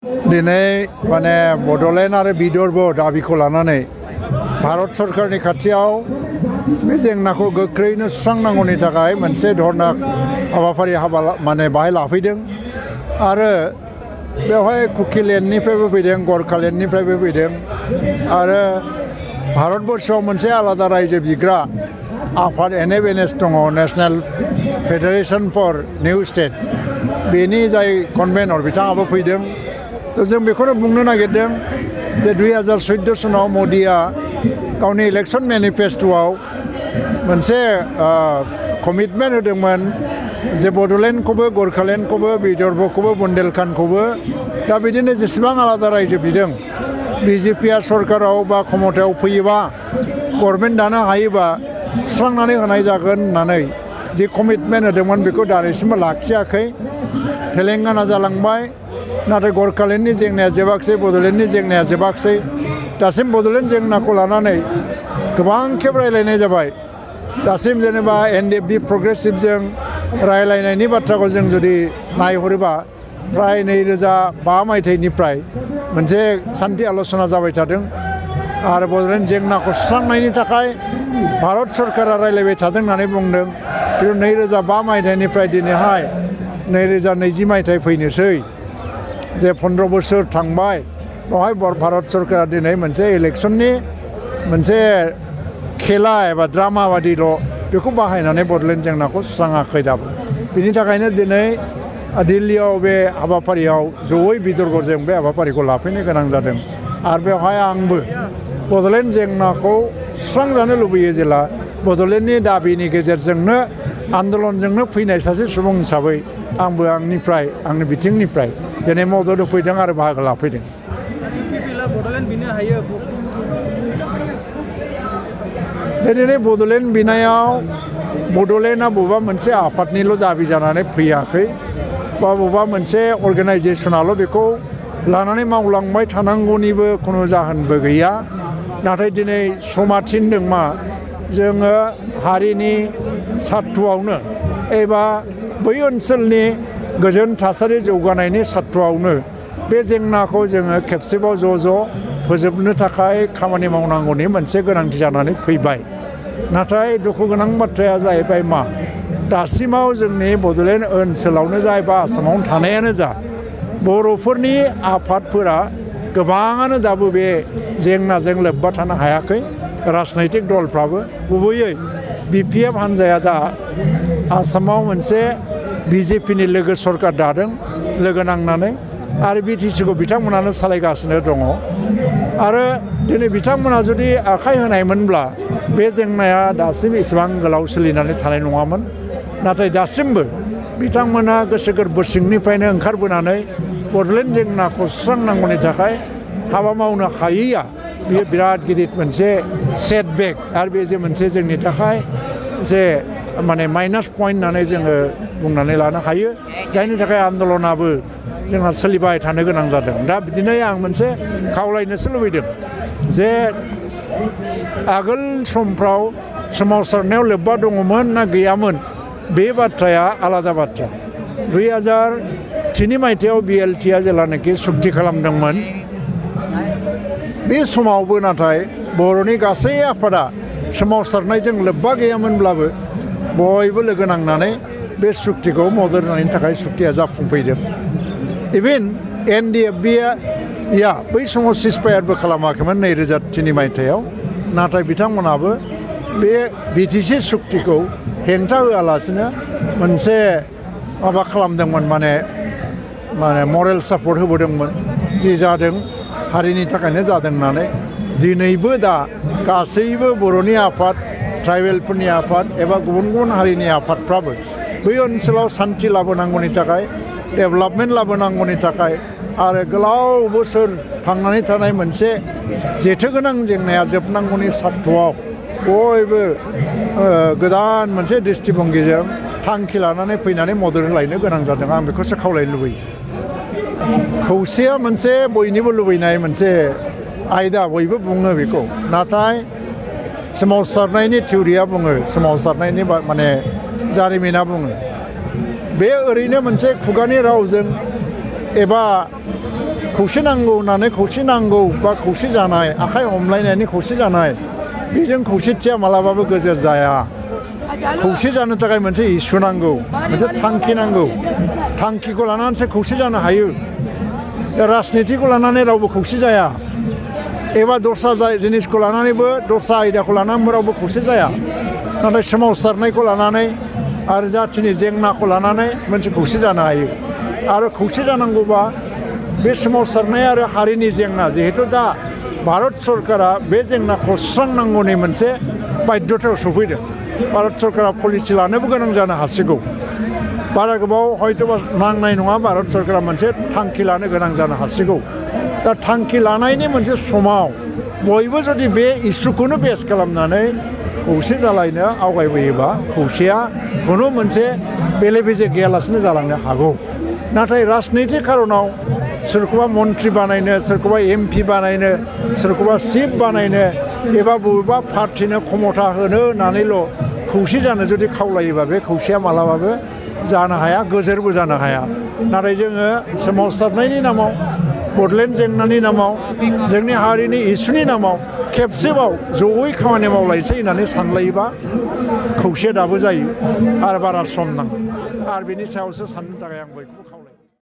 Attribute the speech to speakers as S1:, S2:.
S1: दिनै माने बड'लेण्ड आरो बिदर्भ दाबिखौ लानानै भारत सरकारनि खाथियाव बे जेंनाखौ गोख्रैनो सुस्रांनांगौनि थाखाय मोनसे धरना हाबाफारि माने बाहाय लाफैदों आरो बेवहाय कुकिलेण्डनिफ्रायबो फैदों गरखालेण्डनिफ्रायबो फैदों आरो भारतबर्षआव मोनसे आलादा रायजो बिग्रा आफाद NFNS दङ national federation for new states बेनि जाय कनभेनर बिथाङाबो फैदों तो जों बेखौनो बुंनो नागिरदों जे 2014 सनाव मोदिया गावनि इलेक्शन मेनिफेस्ट'आव मोनसे कमिटमेन्ट होदोंमोन जे बड'लेण्डखौबो गरखालेण्डखौबो बिदर्भखौबो बुन्देलखंडखौबो दा बिदिनो जेसेबां आलादा रायजो बिदों BJPआ सरकाराव बा क्षमतायाव फैयोबा गभर्नमेन्ट दानो हायोबा सुस्रांनानै होनाय जागोन होननानै जे कमिटमेन्ट होदोंमोन बेखौ दासिमबो लाखियाखै तेलेंगाना जालांबाय नाथाय गरखालेण्डनि जेंनाया जोबाखै बड'लेण्डनि जेंनाया जोबाखै दासिम बड'लेण्ड जेंनाखौ लानानै गोबां खेब रायलायनाय जाबाय दासिम जेनेबा NDFB प्रग्रेसिभजों रायलायनायनि बाथ्राखौ जों जुदि नायहरोबा प्राय 2005 मायथाइनिफ्राय मोनसे सान्थि आल'सना जाबाय थादों आरो बड'लेण्ड जेंनाखौ सुस्रांनायनि थाखाय भारत सरकारा रायलायबाय थादों होननानै बुंदों खिन्थु 2005 मायथाइनिफ्राय दिनैहाय 2020 मायथाइ फैनोसै जे 15 बोसोर थांबाय बेवहाय भारत सरकारा दिनै मोनसे इलेक्शननि मोनसे खेला एबा ड्रामा बादिल' बेखौ बाहायनानै बड'लेण्ड जेंनाखौ सुस्राङाखै दाबो बिनि थाखायनो दिनै दिल्लीयाव बे हाबाफारियाव जयै बिदर्भजों बे हाबाफारिखौ लाफैनो गोनां जादों आरो बेवहाय आंबो बड'लेण्ड जेंनाखौ सुस्रांजानो लुबैयो जेला बड'लेण्डनि दाबिनि गेजेरजोंनो आन्दलनजोंनो फैनाय सासे सुबुं हिसाबै आंबो आंनि बिथिंनिफ्राय दिनै मदद होफैदों आरो बाहागो लाफैदों दिनै बड'लेण्ड बिनायाव बड'लेण्डआ बबेबा मोनसे आफादनिल' दाबि जानानै फैयाखै बा बबेबा मोनसे अर्गानाइजेसनाल' बेखौ लानानै मावलांबाय थानांगौनिबो खुनु जाहोनबो गैया नाथाय दिनै समा थिनदों मा जोङो हारिनि सार्थ'आवनो एबा बै ओनसोलनि गोजोन थासारि जौगानायनि सार्थ'आवनो बे जेंनाखौ जोङो खेबसेबाव ज' फोजोबनो थाखाय खामानि मावनांगौनि मोनसे गोनांथि जानानै फैबाय नाथाय दुखु गोनां बाथ्राया जाहैबाय मा दासिमाव जोंनि बड'लेण्ड ओनसोलावनो जा एबा आसामावनो थानायानो जा बर'फोरनि आफादफोरा गोबाङानो दाबो बे जेंनाजों लोब्बा थानो हायाखै राजनैतिक दलफ्राबो गुबैयै BPF हान्जाया दा आसामाव मोनसे BJPनि लोगो सरकार दादों लोगो नांनानै आरो BTCखौ बिथांमोनानो सालायगासिनो दङ आरो दिनै बिथांमोना जुदि आखाइ होनायमोनब्ला बे जेंनाया दासिम एसेबां गोलाव सोलिनानै थानाय नङामोन नाथाय दासिमबो बिथांमोना गोसो गोरबो सिंनिफ्रायनो ओंखारबोनानै बड'लेण्ड जेंनाखौ सुस्रांनांगौनि थाखाय हाबा मावनो हायैया बेयो बिराद गिदिर मोनसे सेटबेक आरो बे जे मोनसे जोंनि थाखाय जे माने माइनास पइन्ट होननानै जोङो बुंनानै लानो हायो जायनि थाखाय आन्दलनाबो जोंहा सोलिबाय थानो गोनां जादों दा बिदिनो आं मोनसे खावलायनोसो लुबैदों जे आगोल समफ्राव सोमावसारनायाव लोब्बा दङमोन ना गैयामोन बे बाथ्राया आलादा बाथ्रा 2003 मायथाइयाव BLTआ जेलानाखि सुक्ति खालामदोंमोन बे समावबो नाथाय बर'नि गासै आफादा सोमावसारनायजों लोब्बा गैयामोनब्लाबो बयबो लोगो नांनानै बे सुक्तिखौ मदद होनायनि थाखाय सुक्तिया जाफुंफैदों इभेन NDFBआ बै समाव सिजफायारबो खालामाखैमोन 2003 मायथाइयाव नाथाय बिथांमोनाबो बे BTC सुक्तिखौ हेंथा होआलासिनो मोनसे माबा खालामदोंमोन माने मरेल सापर्ट होबोदोंमोन जि जादों हारिनि थाखायनो जादों होननानै दिनैबो दा गासैबो बर'नि आफाद ट्राइबेलफोरनि आफाद एबा गुबुन गुबुन हारिनि आफादफ्राबो बै ओनसोलाव सान्थि लाबोनांगौनि थाखाय डेभेलपमेन्ट लाबोनांगौनि थाखाय आरो गोलाव बोसोर थांनानै थानाय मोनसे जेथोगोनां जेंनाया जोबनांगौनि सार्थ'आव बयबो गोदान मोनसे दृष्टिभंगिजों थांखि लानानै फैनानै मदद होलायनो गोनां जादों आं बेखौसो खावलायनो लुबैयो खौसेया मोनसे बयनिबो लुबैनाय मोनसे आयदा बयबो बुङो बेखौ नाथाय सोमावसारनायनि थिउरिया बुङो सोमावसारनायनि माने जारिमिना बुङो बे ओरैनो मोनसे खुगानि रावजों एबा खौसे नांगौ होननानै खौसे नांगौ बा खौसे जानाय आखाइ हमलायनायनि खौसे जानाय बेजों खौसेथिया मालाबाबो गोजोर जाया खौसे जानो थाखाय मोनसे इसु नांगौ मोनसे थांखि नांगौ थांखिखौ लानानैसो खौसे जानो हायो राजनितिखौ लानानै रावबो खौसे जाया एबा दस्रा जिनिसखौ लानानैबो दस्रा आयदाखौ लानानैबो रावबो खौसे जाया नाथाय सोमावसारनायखौ लानानै आरो जाथिनि जेंनाखौ लानानै मोनसे खौसे जानो हायो आरो खौसे जानांगौबा बे सोमावसारनाय आरो हारिनि जेंना जिहेतु दा भारत सरकारा बे जेंनाखौ सुस्रांनांगौनि मोनसे बाध्यतायाव सफैदों भारत सरकारा पलिसि लानोबो गोनां जानो हासिगौ बारा गोबाव हयतोबा नांनाय नङा भारत सरकारा मोनसे थांखि लानो गोनां जानो हासिगौ दा थांखि लानायनि मोनसे समाव बयबो जुदि बे इसुखौनो बेस खालामनानै खौसे जालायनो आवगायबोयोबा खौसेया खुनु मोनसे बेले बेजे गैयालासिनो जालांनो हागौ नाथाय राजनितिक खारनाव सोरखौबा मन्त्रि बानायनो सोरखौबा एमपि बानायनो सोरखौबा चिफ बानायनो एबा बबेबा पार्टिनो क्षमता होनो होननानैल' खौसे जानो जुदि खावलायोबा बे खौसेया मालाबाबो जानो हाया गोजोरबो जानो हाया नाथाय जोङो सोमावसारनायनि नामाव बड'लेण्ड जेंनानि नामाव जोंनि हारिनि इसुनि नामाव खेबसेबाव जयै खामानि मावलायसै होननानै सानलायोबा खौसे दाबो जायो आरो बारा सम नाङा आरो बेनि सायावसो साननो थाखाय आं बयखौबो